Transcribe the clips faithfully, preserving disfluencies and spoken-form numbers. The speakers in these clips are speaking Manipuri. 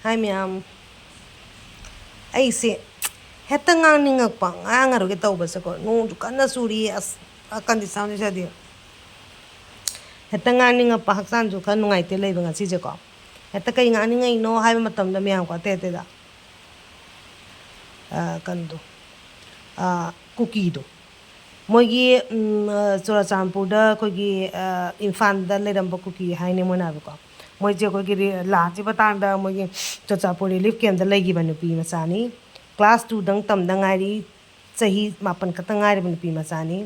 ꯍꯥꯏ ꯃꯌꯥꯝ, ꯑꯩꯁꯦ ꯍꯦꯛꯇ ꯉꯥꯡꯅꯤꯡꯉꯛꯄ, ꯉꯥꯡꯉꯔꯣꯏꯒꯦ ꯇꯧꯕꯁꯦꯀꯣ, ꯅꯣꯡꯁꯨ ꯀꯟꯅ ꯆꯨꯔꯤ, ꯑꯁ, ꯀꯟꯗꯤ ꯁꯥꯎꯟꯗꯤ ꯁꯥꯗꯦ꯫ ꯍꯦꯛꯇ ꯉꯥꯡꯅꯤꯡꯉꯛꯄ, ꯍꯛꯆꯥꯡꯁꯨ ꯈꯔ ꯅꯨꯡꯉꯥꯏꯇꯦ ꯂꯩꯕ ꯉꯁꯤꯁꯦꯀꯣ꯫ ꯍꯦꯛꯇ ꯀꯩ ꯉꯥꯡꯅꯤꯡꯉꯛꯏꯅꯣ ꯍꯥꯏꯕ ꯃꯇꯝꯗ ꯃꯌꯥꯝꯀꯣ, ꯑꯇꯩ ꯑꯇꯩꯗ, ꯑ, ꯀꯩꯅꯣꯗꯣ, ꯑ, ꯀꯨꯀꯤꯗꯣ, ꯃꯣꯏꯒꯤ, ꯎꯝ, ꯑ, ꯆꯨꯔꯆꯥꯟꯄꯨꯔꯗ ꯑꯩꯈꯣꯏꯒꯤ, ꯑ, ꯏꯝꯐꯥꯜꯗ ꯂꯩꯔꯝꯕ ꯀꯨꯀꯤ ꯍꯥꯏꯅꯦ ꯃꯣꯏꯅ ꯍꯥꯏꯕꯀꯣ꯫ ꯃꯣꯏꯁꯦ ꯑꯩꯈꯣꯏꯒꯤ ꯔꯤ-, ꯂꯥꯟꯁꯤ ꯃꯇꯥꯡꯗ ꯃꯣꯏꯒꯤ ꯆꯨꯔꯆꯥꯟꯄꯨꯔ ꯔꯤꯂꯤꯐ ꯀꯦꯝꯞꯇ ꯂꯩꯈꯤꯕ ꯅꯨꯄꯤ ꯃꯆꯥꯅꯤ꯫ ꯀ꯭ꯂꯥꯁ ꯇꯨꯗꯪ ꯇꯝꯗ ꯉꯥꯏꯔꯤ, ꯆꯍꯤ ꯃꯥꯄꯟ ꯈꯛꯇ ꯉꯥꯏꯔꯤꯕ ꯅꯨꯄꯤ ꯃꯆꯥꯅꯤ꯫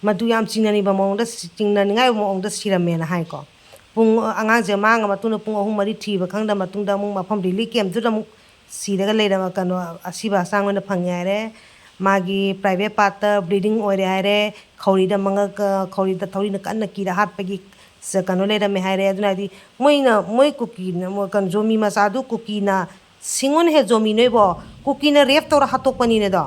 ꯃꯗꯨ ꯌꯥꯝ ꯆꯤꯡꯅꯅꯤꯡꯕ ꯃꯑꯣꯡꯗ ꯁꯤ-, ꯆꯤꯡꯅꯅꯤꯡꯉꯥꯏ ꯑꯣꯏꯕ ꯃꯑꯣꯡꯗ ꯁꯤꯔꯝꯃꯦꯅ ꯍꯥꯏꯀꯣ꯫ ꯄꯨꯡ, ꯑꯉꯥꯡꯁꯦ ꯃꯥꯡꯉ ꯃꯇꯨꯡꯗ ꯄꯨꯡ ꯑꯍꯨꯝ ꯃꯔꯤ ꯊꯤꯕ ꯈꯪꯗ ꯃꯇꯨꯡꯗ ꯑꯃꯨꯛ ꯃꯐꯝ ꯔꯤꯂꯤꯐ ꯀꯦꯝꯞꯇꯨꯗ ꯑꯃꯨꯛ ꯁꯤꯔꯒ ꯂꯩꯔꯝ-, ꯀꯩꯅꯣ, ꯑꯁꯤꯕ ꯍꯛꯆꯥꯡ ꯑꯣꯏꯅ ꯐꯪꯉꯦ ꯍꯥꯏꯔꯦ꯫ ꯃꯥꯒꯤ ꯄ꯭ꯔꯥꯏꯚꯦꯠ ꯄꯥꯔꯠꯇ ꯕ꯭ꯂꯤꯗꯤꯡ ꯑꯣꯏꯔꯦ ꯍꯥꯏꯔꯦ꯫ ꯈꯧꯔꯤꯗ ꯃꯉꯛ, ꯈꯧꯔꯤꯗ ꯊꯧꯔꯤꯅ ꯀꯟꯅ ꯀꯤꯔ ꯍꯥꯠꯄꯒꯤ ꯁ-, ꯀꯩꯅꯣ ꯂꯩꯔꯝꯃꯦ ꯍꯥꯏꯔꯦ꯫ ꯑꯗꯨꯅ ꯍꯥꯏꯗꯤ ꯃꯣꯏꯅ, ꯃꯣꯏ ꯀꯨꯀꯤꯅ, ꯃꯣꯏ ꯀꯩꯅꯣ, ꯖꯣꯃꯤ ꯃꯆꯥꯗꯨ ꯀꯨꯀꯤꯅ ꯁꯤꯡꯉꯨꯅꯦꯍꯦ ꯖꯣꯃꯤ ꯅꯣꯏꯕꯣ꯫ ꯀꯨꯀꯤꯅ ꯔꯦꯞ ꯇꯧꯔ ꯍꯥꯠꯇꯣꯛꯄꯅꯤꯅꯦ ꯑꯗꯣ꯫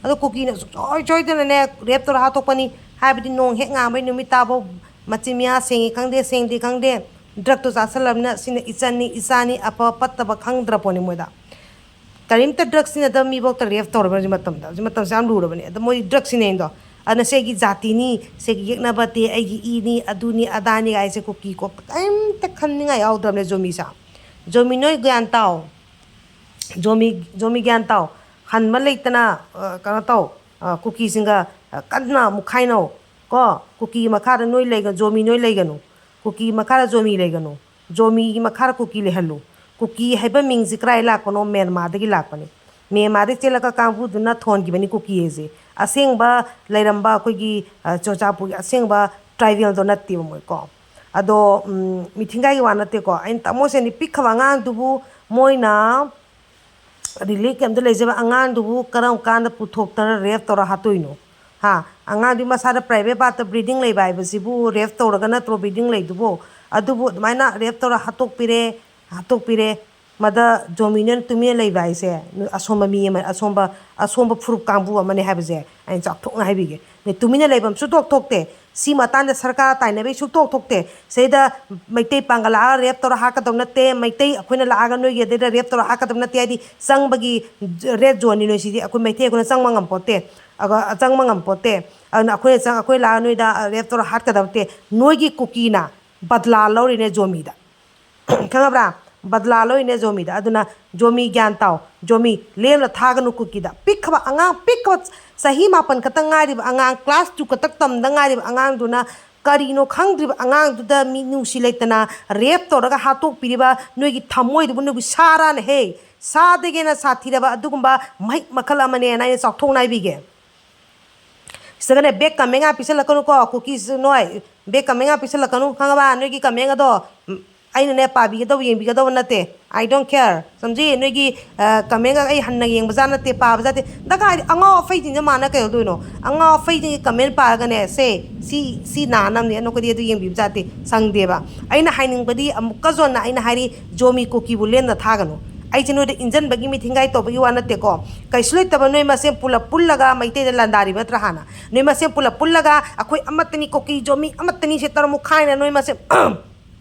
ꯑꯗꯣ ꯀꯨꯀꯤꯅ ꯁꯨꯡꯁꯣꯏ ꯁꯣꯏꯗꯅꯅꯦ ꯔꯦꯞ ꯇꯧꯔ ꯍꯥꯠꯇꯣꯛꯄꯅꯤ꯫ ꯍꯥꯏꯕꯗꯤ ꯅꯣꯡ ꯍꯦꯛ ꯉꯥꯟꯕꯩ ꯅꯨꯃꯤꯠ ꯇꯥꯕꯧ ꯃꯆꯤꯟ ꯃꯌꯥ ꯁꯦꯡꯉꯤ ꯈꯪꯗꯦ, ꯁꯦꯡꯗꯦ ꯈꯪꯗꯦ, ꯗ꯭ꯔꯛꯇꯣ ꯆꯥꯁꯜꯂꯕꯅꯤꯅ ꯁꯤꯅ ꯏꯆꯟꯅꯤ, ꯏꯆꯥꯅꯤ, ꯑꯐ ꯐꯠꯇꯕ ꯈꯪꯗ꯭ꯔ ꯄꯣꯠꯅꯤ ꯃꯣꯏꯗ꯫ ꯀꯔꯤꯝꯇ ꯗ꯭ꯔꯛ ꯁꯤꯖꯤꯟꯅꯗꯕ ꯃꯤꯐꯧꯇ ꯔꯦꯞ ꯇꯧꯔꯕ ꯍꯧꯖꯤꯛ ꯃꯇꯝꯗ꯫ ꯍꯧꯖꯤꯛ ꯃꯇꯝꯁꯦ ꯌꯥꯝ ꯂꯨꯔꯕꯅꯦ꯫ ꯑꯗ ꯃꯣꯏ ꯗ꯭ꯔꯛ ꯁꯤꯖꯤꯟꯅꯩꯗꯣ꯫ ꯑꯗꯨꯅ ꯁꯤꯒꯤ ꯖꯥꯇꯤꯅꯤ, ꯁꯤꯒꯤ ꯌꯦꯛꯅꯕ ꯅꯠꯇꯦ, ꯑꯩꯒꯤ ꯏꯅꯤ, ꯑꯗꯨꯅꯤ, ꯑꯗꯥꯅꯤ ꯀꯥꯏꯁꯦ ꯀꯨꯀꯤ ꯀꯣꯛꯇ ꯀꯔꯤꯝꯇ ꯈꯟꯅꯤꯡꯉꯥꯏ ꯌꯥꯎꯗ꯭ꯔꯕꯅꯦ ꯖꯣꯃꯤꯁꯦ꯫ ꯖꯣꯃꯤ ꯅꯣꯏ ꯒ꯭ꯌꯥꯟ ꯇꯥꯎ꯫ ꯖꯣꯃꯤ, ꯖꯣꯃꯤ ꯒ꯭ꯌꯥꯟ ꯇꯥꯎ꯫ ꯍꯟꯕ ꯂꯩꯇꯅ, ꯑ, ꯀꯩꯅꯣ ꯇꯧ꯫ ꯑ, ꯀꯨꯀꯤꯁꯤꯡꯒ, ꯑ, ꯀꯟꯅ ꯃꯨꯛꯈꯥꯏꯅꯧ꯫ ꯀꯣ, ꯀꯨꯀꯤꯒꯤ ꯃꯈꯥꯗ ꯅꯣꯏ ꯂꯩꯒ-, ꯖꯣꯃꯤ ꯅꯣꯏ ꯂꯩꯒꯅꯨ꯫ ꯀꯨꯀꯤꯒꯤ ꯃꯈꯥꯗ ꯖꯣꯃꯤ ꯂꯩꯒꯅꯨ꯫ ꯖꯣꯃꯤꯒꯤ ꯃꯈꯥꯗ ꯀꯨꯀꯤ ꯂꯩꯍꯜꯂꯨ꯫ ꯀꯨꯀꯤ ꯍꯥꯏꯕ ꯃꯤꯡꯁꯤ ꯀꯗꯥꯏ ꯂꯥꯛꯄꯅꯣ? ꯃ꯭ꯌꯥꯟꯃꯥꯔꯗꯒꯤ ꯂꯥꯛꯄꯅꯤ꯫ ꯃ꯭ꯌꯥꯟꯃꯥꯔꯗꯒꯤ ꯆꯦꯜꯂꯛꯄ ꯀꯥꯡꯕꯨꯗꯨꯅ ꯊꯣꯟꯈꯤꯕꯅꯤ ꯀꯨꯀꯤ ꯍꯥꯏꯁꯦ꯫ ꯑꯁꯦꯡꯕ ꯂꯩꯔꯝꯕ ꯑꯩꯈꯣꯏꯒꯤ, ꯑ, ꯆꯨꯔꯆꯥꯟꯄꯨꯔꯒꯤ ꯑꯁꯦꯡꯕ ꯇ꯭ꯔꯥꯏꯕꯦꯜꯗꯣ ꯅꯠꯇꯦꯕ ꯃꯣꯏ ꯀꯣ꯫ ꯑꯗꯣ, ꯎꯝ, ꯃꯤꯊꯤꯡꯒꯥꯏꯒꯤ ꯋꯥ ꯅꯠꯇꯦꯀꯣ꯫ ꯑꯩꯅ ꯇꯥꯃꯣꯁꯦ ꯄꯤꯛꯈ꯭ꯔꯕ ꯑꯉꯥꯡꯗꯨꯕꯨ ꯃꯣꯏꯅ ꯔꯤꯂꯤꯐ ꯀꯦꯝꯞꯇ ꯂꯩꯖꯕ ꯑꯉꯥꯡꯗꯨꯕꯨ ꯀꯔꯝ ꯀꯥꯟꯗ ꯄꯨꯊꯣꯛꯇꯅ ꯔꯦꯞ ꯇꯧꯔ ꯍꯥꯠꯇꯣꯏꯅꯣ? ꯍꯥ? ꯑꯉꯥꯡꯗꯨꯒꯤ ꯃꯁꯥꯗ ꯄ꯭ꯔꯥꯏꯚꯦꯠ ꯄꯥꯔꯠꯇ ꯕ꯭ꯂꯤꯗꯤꯡ ꯂꯩꯕ ꯍꯥꯏꯕꯁꯤꯕꯨ ꯔꯦꯞ ꯇꯧꯔꯒ ꯅꯠꯇ꯭ꯔꯣ ꯕ꯭ꯂꯤꯗꯤꯡ ꯂꯩꯗꯨꯕꯨ? ꯑꯗꯨꯕꯨ ꯑꯗꯨꯃꯥꯏꯅ ꯔꯦꯞ ꯇꯧꯔ ꯍꯥꯠꯇꯣꯛꯄꯤꯔꯦ, ꯍꯥꯠꯇꯣꯛꯄꯤꯔꯦ꯫ ꯃꯗ ꯖꯣꯃꯤꯅ ꯇꯨꯃꯤꯟꯅ ꯂꯩꯕ ꯍꯥꯏꯁꯦ ꯑꯁꯣꯝꯕ ꯃꯤ ꯑꯃ, ꯑꯁꯣꯝꯕ, ꯑꯁꯣꯝꯕ ꯐꯨꯔꯨꯞ ꯀꯥꯡꯕꯨ ꯑꯃꯅꯦ ꯍꯥꯏꯕꯁꯦ ꯑꯩꯅ ꯆꯥꯎꯊꯣꯛꯅ ꯍꯥꯏꯕꯤꯒꯦ꯫ ꯅꯦ, ꯇꯨꯃꯤꯟꯅ ꯂꯩꯕ ꯑꯃꯁꯨ ꯊꯣꯛ ꯊꯣꯛꯇꯦ꯫ ꯁꯤ ꯃꯇꯥꯡꯗ ꯁꯔꯀꯥꯔ ꯇꯥꯏꯅꯕꯩ ꯁꯨꯛꯊꯣꯛ ꯊꯣꯛꯇꯦ꯫ ꯁꯤꯗ ꯃꯩꯇꯩ ꯄꯥꯡꯒꯜ ꯂꯥꯛꯑꯒ ꯔꯦꯞ ꯇꯧꯔ ꯍꯥꯠꯀꯗꯧ ꯅꯠꯇꯦ, ꯃꯩꯇꯩ ꯑꯩꯈꯣꯏꯅ ꯂꯥꯛꯑꯒ ꯅꯣꯏꯒꯤ ꯑꯗꯩꯗ ꯔꯦꯞ ꯇꯧꯔ ꯍꯥꯠꯀꯗꯧ ꯅꯠꯇꯦ ꯍꯥꯏꯗꯤ ꯆꯪꯕꯒꯤ ꯔꯦꯠ ꯖꯣꯟꯅꯤ ꯅꯣꯏ ꯁꯤꯗꯤ꯫ ꯑꯩꯈꯣꯏ ꯃꯩꯇꯩ ꯑꯩꯈꯣꯏꯅ ꯆꯪꯕ ꯉꯝꯄꯣꯠꯇꯦ꯫ ꯑꯗ ꯆꯪꯕ ꯉꯝꯄꯣꯠꯇꯦ꯫ ꯑꯗꯨꯅ ꯑꯩꯈꯣꯏꯅ ꯆꯪ-, ꯑꯩꯈꯣꯏ ꯂꯥꯛꯑ ꯅꯣꯏꯗ ꯔꯦꯞ ꯇꯧꯔ ꯍꯥꯠꯀꯗꯕ ꯅꯠꯇꯦ꯫ ꯅꯣꯏꯒꯤ ꯀꯨꯀꯤꯅ ꯕꯗꯂꯥ ꯂꯧꯔꯤꯅꯦ ꯖꯣꯃꯤꯗ꯫ ꯈꯪꯉꯕ꯭ꯔꯥ? ꯕꯗꯂꯥ ꯂꯧꯔꯤꯅꯦ ꯖꯣꯃꯤꯗ꯫ ꯑꯗꯨꯅ ꯖꯣꯃꯤ ꯒ꯭ꯌꯥꯟ ꯇꯥꯎ꯫ ꯖꯣꯃꯤ ꯂꯦꯝꯅ ꯊꯥꯒꯅꯨ ꯀꯨꯀꯤꯗ꯫ ꯄꯤꯛꯈ꯭ꯔꯕ ꯑꯉꯥꯡ, ꯄꯤꯛꯈ꯭ꯔꯕ ꯆꯍꯤ ꯃꯥꯄꯟ ꯈꯛꯇ ꯉꯥꯏꯔꯤꯕ ꯑꯉꯥꯡ, class two ꯈꯛꯇ ꯇꯝꯗ ꯉꯥꯏꯔꯤꯕ ꯑꯉꯥꯡꯗꯨꯅ ꯀꯔꯤꯅꯣ ꯈꯪꯗ꯭ꯔꯤꯕ ꯑꯉꯥꯡꯗꯨꯗ ꯃꯤ ꯅꯨꯡꯁꯤ ꯂꯩꯇꯅ ꯔꯦꯞ ꯇꯧꯔꯒ ꯍꯥꯠꯇꯣꯛꯄꯤꯔꯤꯕ ꯅꯣꯏꯒꯤ ꯊꯃꯣꯏꯗꯨꯕꯨ ꯅꯣꯏꯒꯤ ꯁꯥꯔꯥꯅ ꯍꯦ, ꯁꯥꯗꯒꯤ ꯍꯦꯟꯅ ꯁꯥꯊꯤꯔꯕ ꯑꯗꯨꯒꯨꯝꯕ ꯃꯍꯤꯛ ꯃꯈꯜ ꯑꯃꯅꯦꯅ ꯑꯩꯅ ꯆꯥꯎꯊꯣꯛꯅ ꯍꯥꯏꯕꯤꯒꯦ꯫ ꯁꯤꯗꯒꯅꯦ ꯕꯦꯛ ꯀꯃꯦꯟ ꯉꯥꯛ ꯄꯤꯁꯜꯂꯛꯀꯅꯨꯀꯣ, ꯀꯨꯀꯤꯁ ꯅꯣꯏ꯫ ꯕꯦꯛ ꯀꯃꯦꯟ ꯉꯥꯛ ꯄꯤꯁꯜꯂꯛꯀꯅꯨ, ꯈꯪꯉꯕ? ꯅꯣꯏꯒꯤ ꯀꯃꯦꯟ ꯑꯗꯣ, ꯎꯝ, ꯑꯩꯅꯅꯦ ꯄꯥꯕꯤꯒꯗꯧꯕ, ꯌꯦꯡꯕꯤꯒꯗꯧꯕ ꯅꯠꯇꯦ꯫ I don't care꯫ ꯁꯝꯖꯤ, ꯅꯣꯏꯒꯤ, ꯑ, ꯀꯃꯦꯟꯒ ꯑꯩ ꯍꯟꯅ ꯌꯦꯡꯕꯖꯥꯠ ꯅꯠꯇꯦ, ꯄꯥꯕꯖꯥꯠ ꯅꯠꯇꯦ꯫ ꯗꯔꯀꯥꯔ ꯍꯥꯏꯗꯤ ꯑꯉꯥꯎ ꯑꯐꯩꯁꯤꯡꯁꯦ ꯃꯥꯅ ꯀꯩꯗꯧꯗꯣꯏꯅꯣ? ꯑꯉꯥꯎ ꯑꯐꯩꯁꯤꯡꯒꯤ ꯀꯃꯦꯟ ꯄꯥꯔꯒꯅꯦ, ꯁꯦ, ꯁꯤ, ꯁꯤ ꯅꯥꯅꯕꯅꯦ, ꯑꯅꯣꯛꯀꯗꯤ ꯑꯗꯨ ꯌꯦꯡꯕꯤꯕꯖꯥꯠ ꯅꯠꯇꯦ, ꯁꯪꯗꯦꯕ꯫ ꯑꯩꯅ ꯍꯥꯏꯅꯤꯡꯕꯗꯤ ꯑꯃꯨꯛꯀꯁꯨ ꯍꯟꯅ ꯑꯩꯅ ꯍꯥꯏꯔꯤ, ꯖꯣꯃꯤ ꯀꯨꯀꯤꯕꯨ ꯂꯦꯝꯅ ꯊꯥꯒꯅꯨ꯫ ꯑꯩꯁꯦ ꯅꯣꯏꯗ ꯏꯟꯖꯟꯕꯒꯤ ꯃꯤꯊꯤꯡꯒꯥꯏ ꯇꯧꯕꯒꯤ ꯋꯥ ꯅꯠꯇꯦꯀꯣ꯫ ꯀꯩꯁꯨ ꯂꯩꯇꯕ ꯅꯣꯏ ꯃꯁꯦꯟ ꯄꯨꯂꯞ ꯄꯨꯜꯂꯒ ꯃꯩꯇꯩꯗ ꯂꯥꯟꯗꯥꯔꯤꯕ ꯅꯠꯇ꯭ꯔꯥ ꯍꯥꯟꯅ? ꯅꯣꯏ ꯃꯁꯦꯟ ꯄꯨꯂꯞ ꯄꯨꯜꯂꯒ ꯑꯩꯈꯣꯏ ꯑꯃꯠꯇꯅꯤ, ꯀꯨꯀꯤ ꯖꯣꯃꯤ ꯑꯃꯠꯇꯅꯤ ꯁꯦ ꯇꯧꯔ ꯃꯨꯛꯈꯥꯏꯅ ꯅꯣꯏ ꯃꯁꯦꯟ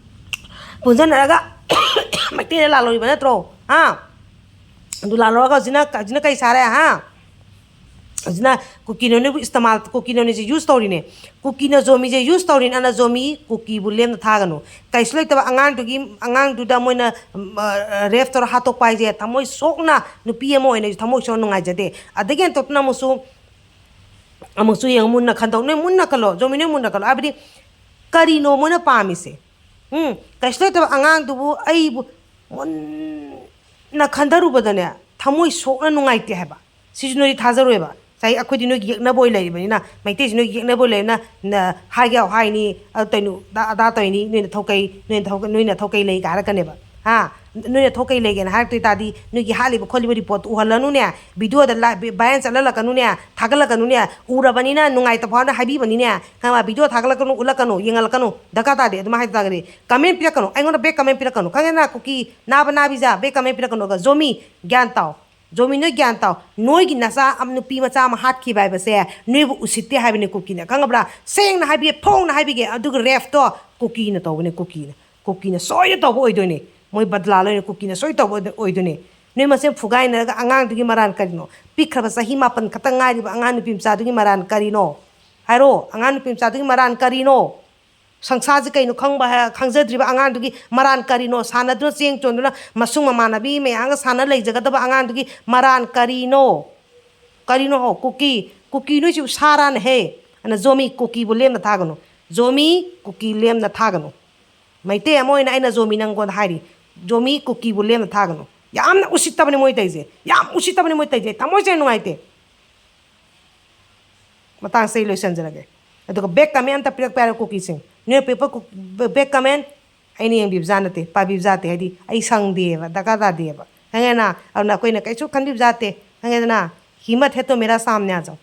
ꯄꯨꯟꯁꯤꯟꯅꯔꯒ ꯃꯩꯇꯩꯗ ꯂꯥꯜꯂꯣꯔꯤꯕ ꯅꯠꯇ꯭ꯔꯣ? ꯍꯥ? ꯑꯗꯨ ꯂꯥꯜꯂꯣꯔꯒ ꯍꯧꯖꯤꯛꯅ, ꯍꯧꯖꯤꯛꯅ ꯀꯩ ꯁꯥꯔꯦ? ꯍꯥ? ꯍꯧꯖꯤꯛꯅ ꯀꯨꯀꯤꯅ ꯅꯣꯏꯕꯨ ꯏꯁꯇꯃꯥꯜ, ꯀꯨꯀꯤꯅ ꯅꯣꯏꯁꯦ use ꯇꯧꯔꯤꯅꯦ꯫ ꯀꯨꯀꯤꯅ ꯖꯣꯃꯤꯁꯦ use ꯇꯧꯔꯤꯅꯦ꯫ ꯑꯗꯨꯅ ꯖꯣꯃꯤ ꯀꯨꯀꯤꯕꯨ ꯂꯦꯝꯅ ꯊꯥꯒꯅꯨ꯫ ꯀꯩꯁꯨ ꯂꯩꯇꯕ ꯑꯉꯥꯡꯗꯨꯒꯤ, ꯑꯉꯥꯡꯗꯨꯗ ꯃꯣꯏꯅ, ꯎꯝ, ꯑ, ꯔꯦꯞ ꯇꯧꯔ ꯍꯥꯠꯇꯣꯛꯄ ꯍꯥꯏꯁꯦ ꯊꯃꯣꯏ ꯁꯣꯛꯅ, ꯅꯨꯄꯤ ꯑꯃ ꯑꯣꯏꯅ ꯊꯃꯣꯏ ꯁꯣꯛꯅ ꯅꯨꯡꯉꯥꯏꯖꯗꯦ꯫ ꯑꯗꯒꯤ ꯍꯦꯟꯇꯣꯛꯇꯅ ꯑꯃꯨꯛꯁꯨ, ꯑꯃꯨꯛꯁꯨ ꯌꯦꯡꯉꯨ, ꯃꯨꯟꯅ ꯈꯟꯗꯣꯛ-, ꯅꯣꯏ ꯃꯨꯟꯅ ꯈꯜꯂꯣ, ꯖꯣꯃꯤ, ꯅꯣꯏ ꯃꯨꯟꯅ ꯈꯜꯂꯣ꯫ ꯍꯥꯏꯕꯗꯤ ꯀꯔꯤꯅꯣ ꯃꯣꯏꯅ ꯄꯥꯝꯃꯤꯁꯦ? ꯎꯝ, ꯀꯩꯁꯨ ꯂꯩꯇꯕ ꯑꯉꯥꯡꯗꯨꯕꯨ ꯑꯩꯕꯨ ꯃꯨꯟꯅ ꯈꯟꯊꯔꯨꯕꯗꯅꯦ ꯊꯃꯣꯏ ꯁꯣꯛꯅ ꯅꯨꯡꯉꯥꯏꯇꯦ ꯍꯥꯏꯕ꯫ ꯁꯤꯁꯨ ꯅꯣꯏꯗꯤ ꯊꯥꯖꯔꯣꯏꯕ꯫ ꯉꯁꯥꯏ ꯑꯩꯈꯣꯏꯗꯤ ꯅꯣꯏꯒꯤ ꯌꯦꯛꯅꯕ ꯑꯣꯏ ꯂꯩꯔꯤꯕꯅꯤꯅ, ꯃꯩꯇꯩꯁꯤ ꯅꯣꯏꯒꯤ ꯌꯦꯛꯅꯕ ꯑꯣꯏ ꯂꯩꯔꯤꯕꯅꯤꯅ, ꯅ-, ꯍꯥꯏꯒꯦ ꯍꯥꯏꯅꯤ, ꯑꯗꯨ ꯇꯧꯅꯨ, ꯑꯗꯥ, ꯑꯗꯥ ꯇꯧꯅꯤ, ꯅꯣꯏꯅ ꯊꯧꯀꯩ, ꯅꯣꯏꯅ ꯊꯧ-, ꯅꯣꯏꯅ ꯊꯧꯀꯩ ꯂꯩ ꯀꯥꯏ ꯍꯥꯏꯔꯛꯀꯅꯦꯕ꯫ ꯍꯥ? ꯅꯣꯏꯅ ꯊꯧꯀꯩ ꯂꯩꯒꯦꯅ ꯍꯥꯏꯔꯛꯇꯣꯏ ꯇꯥꯔꯗꯤ ꯅꯣꯏꯒꯤ ꯍꯥꯠꯂꯤꯕ ꯈꯣꯠꯂꯤꯕ report ꯎꯍꯜꯂꯅꯨꯅꯦ, video ꯗ ꯂꯥ-, viral ꯆꯠꯍꯜꯂꯛꯀꯅꯨꯅꯦ, ꯊꯥꯒꯠꯂꯛꯀꯅꯨꯅꯦ, ꯎꯔꯕꯅꯤꯅ ꯅꯨꯡꯉꯥꯏꯇꯕ ꯐꯥꯎꯅ ꯍꯥꯏꯕꯤꯕꯅꯤꯅꯦ, ꯈꯪꯉꯕ? Video ꯊꯥꯒꯠꯂꯛꯀꯅꯨ, ꯎꯠꯂꯛꯀꯅꯨ, ꯌꯦꯡꯍꯜꯂꯛꯀꯅꯨ, ꯗꯔꯀꯥꯔ ꯇꯥꯗꯦ꯫ ꯑꯗꯨꯃꯥꯏꯅ ꯍꯥꯏ ꯇꯥꯔꯒꯗꯤ comment ꯄꯤꯔꯛꯀꯅꯨ, ꯑꯩꯉꯣꯟꯗ bad comment ꯄꯤꯔꯛꯀꯅꯨ, ꯈꯪꯉꯦꯅ? ꯀꯨꯀꯤ ꯅꯥꯕ ꯅꯥꯕꯤꯖꯥ bad comment ꯄꯤꯔꯛꯀꯅꯨ꯫ ꯑꯗꯨꯒ ꯖꯣꯃꯤ, ꯒ꯭ꯌꯥꯟ ꯇꯥꯎ꯫ ꯖꯣꯃꯤ, ꯅꯣꯏ ꯒ꯭ꯌꯥꯟ ꯇꯥꯎ꯫ ꯅꯣꯏꯒꯤ ꯅꯆꯥ ꯑꯃ, ꯅꯨꯄꯤ ꯃꯆꯥ ꯑꯃ ꯍꯥꯠꯈꯤꯕ ꯍꯥꯏꯕꯁꯦ ꯅꯣꯏꯕꯨ ꯎꯁꯤꯠꯇꯦ ꯍꯥꯏꯕꯅꯤ ꯀꯨꯀꯤꯅ, ꯈꯪꯉꯕ꯭ꯔꯥ? ꯁꯦꯡꯅ ꯍꯥꯏꯕꯤꯒꯦ, ꯐꯣꯡꯅ ꯍꯥꯏꯕꯤꯒꯦ, ꯑꯗꯨꯒ ꯔꯦꯞꯇꯣ ꯀꯨꯀꯤꯅ ꯇꯧꯕꯅꯦ, ꯀꯨꯀꯤꯅ꯫ ꯀꯨꯀꯤꯅ ꯁꯣꯏꯗ ꯇꯧꯕ ꯑꯣꯏꯗꯣꯏꯅꯦ꯫ ꯃꯣꯏ ꯕꯗꯂꯥ ꯂꯣꯏꯅ ꯀꯨꯀꯤꯅ ꯁꯣꯏ ꯇꯧꯕ ꯑꯣꯏꯗꯣꯏꯅꯦ꯫ ꯅꯣꯏ ꯃꯁꯦꯟ ꯐꯨꯒꯥꯏꯅꯔꯒ ꯑꯉꯥꯡꯗꯨꯒꯤ ꯃꯔꯥꯟ ꯀꯔꯤꯅꯣ? ꯄꯤꯛꯈ꯭ꯔꯕ ꯆꯍꯤ ꯃꯥꯄꯟ ꯈꯛꯇ ꯉꯥꯏꯔꯤꯕ ꯑꯉꯥꯡ ꯅꯨꯄꯤ ꯃꯆꯥꯗꯨꯒꯤ ꯃꯔꯥꯟ ꯀꯔꯤꯅꯣ? ꯍꯥꯏꯔꯣ, ꯑꯉꯥꯡ ꯅꯨꯄꯤ ꯃꯆꯥꯗꯨꯒꯤ ꯃꯔꯥꯟ ꯀꯔꯤꯅꯣ? ꯁꯪꯁꯥꯔꯁꯤ ꯀꯩꯅꯣ ꯈꯪꯕ ꯍꯥꯏ-, ꯈꯪꯖꯗ꯭ꯔꯤꯕ ꯑꯉꯥꯡꯗꯨꯒꯤ ꯃꯔꯥꯟ ꯀꯔꯤꯅꯣ? ꯁꯥꯟꯅꯗꯨꯅ ꯆꯦꯡ ꯆꯣꯟꯗꯨꯅ ꯃꯁꯨꯡ ꯃꯃꯥꯟꯅꯕꯤ ꯃꯌꯥꯝꯒ ꯁꯥꯟꯅ ꯂꯩꯖꯒꯗꯕ ꯑꯉꯥꯡꯗꯨꯒꯤ ꯃꯔꯥꯟ ꯀꯔꯤꯅꯣ? ꯀꯔꯤꯅꯣ ꯍꯣ? ꯀꯨꯀꯤ, ꯀꯨꯀꯤ ꯅꯣꯏꯁꯤꯕꯨ ꯁꯥꯔꯥꯅꯦꯍꯦ꯫ ꯑꯗꯨꯅ ꯖꯣꯃꯤ, ꯀꯨꯀꯤꯕꯨ ꯂꯦꯝꯅ ꯊꯥꯒꯅꯨ꯫ ꯖꯣꯃꯤ, ꯀꯨꯀꯤ ꯂꯦꯝꯅ ꯊꯥꯒꯅꯨ꯫ ꯃꯩꯇꯩ ꯑꯃ ꯑꯣꯏꯅ ꯑꯩꯅ ꯖꯣꯃꯤ ꯅꯪꯉꯣꯟꯗ ꯍꯥꯏꯔꯤ, ꯖꯣꯃꯤ, ꯀꯨꯀꯤꯕꯨ ꯂꯦꯝꯅ ꯊꯥꯒꯅꯨ꯫ ꯌꯥꯝꯅ ꯎꯁꯤꯠꯇꯕꯅꯤ ꯃꯣꯏ ꯇꯧꯔꯤꯁꯦ, ꯌꯥꯝ ꯎꯁꯤꯠꯇꯕꯅꯤ ꯃꯣꯏ ꯇꯧꯔꯤꯁꯦ꯫ ꯊꯃꯣꯏꯁꯦ ꯌꯥꯝ ꯅꯨꯡꯉꯥꯏꯇꯦ꯫ ꯃꯇꯥꯡꯁꯦ ꯑꯩ ꯂꯣꯏꯁꯤꯟꯖꯔꯒꯦ꯫ ꯑꯗꯨꯒ ꯕꯦꯛ ꯀꯃꯦꯟ ꯑꯝꯇ ꯄꯤꯔꯛꯄ ꯌꯥꯔꯣꯏ ꯀꯨꯀꯤꯁꯤꯡ꯫ ꯅ꯭ꯌꯨꯁꯄꯦꯄꯔ ꯀꯨ-, ꯕꯦꯛ ꯀꯃꯦꯟ ꯑꯩꯅ ꯌꯦꯡꯕꯤꯕꯖꯥꯠ ꯅꯠꯇꯦ, ꯄꯥꯕꯤꯕꯖꯥꯠ ꯅꯠꯇꯦ, ꯍꯥꯏꯗꯤ ꯑꯩ ꯁꯪꯗꯦꯕ, ꯗꯔꯀꯥꯔ ꯇꯥꯗꯦꯕ, ꯈꯪꯉꯦꯅ? ꯑꯗꯨꯅ ꯑꯩꯈꯣꯏꯅ ꯀꯩꯁꯨ ꯈꯟꯕꯤꯕꯖꯥꯠ ꯅꯠꯇꯦ, ꯈꯪꯉꯦꯗꯅ? हिम्मत है तो मेरा सामने आ जाओ।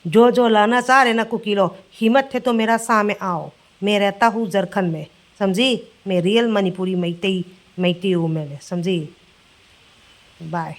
जो जो लाना चाह रहे ना कुकी लोग, हिम्मत है तो मेरा सामने आओ, मैं रहता हूँ झारखंड में, समझी? मैं रियल मणिपुरी मैतेई, मैतेई हूँ मैं, समझी? बाय।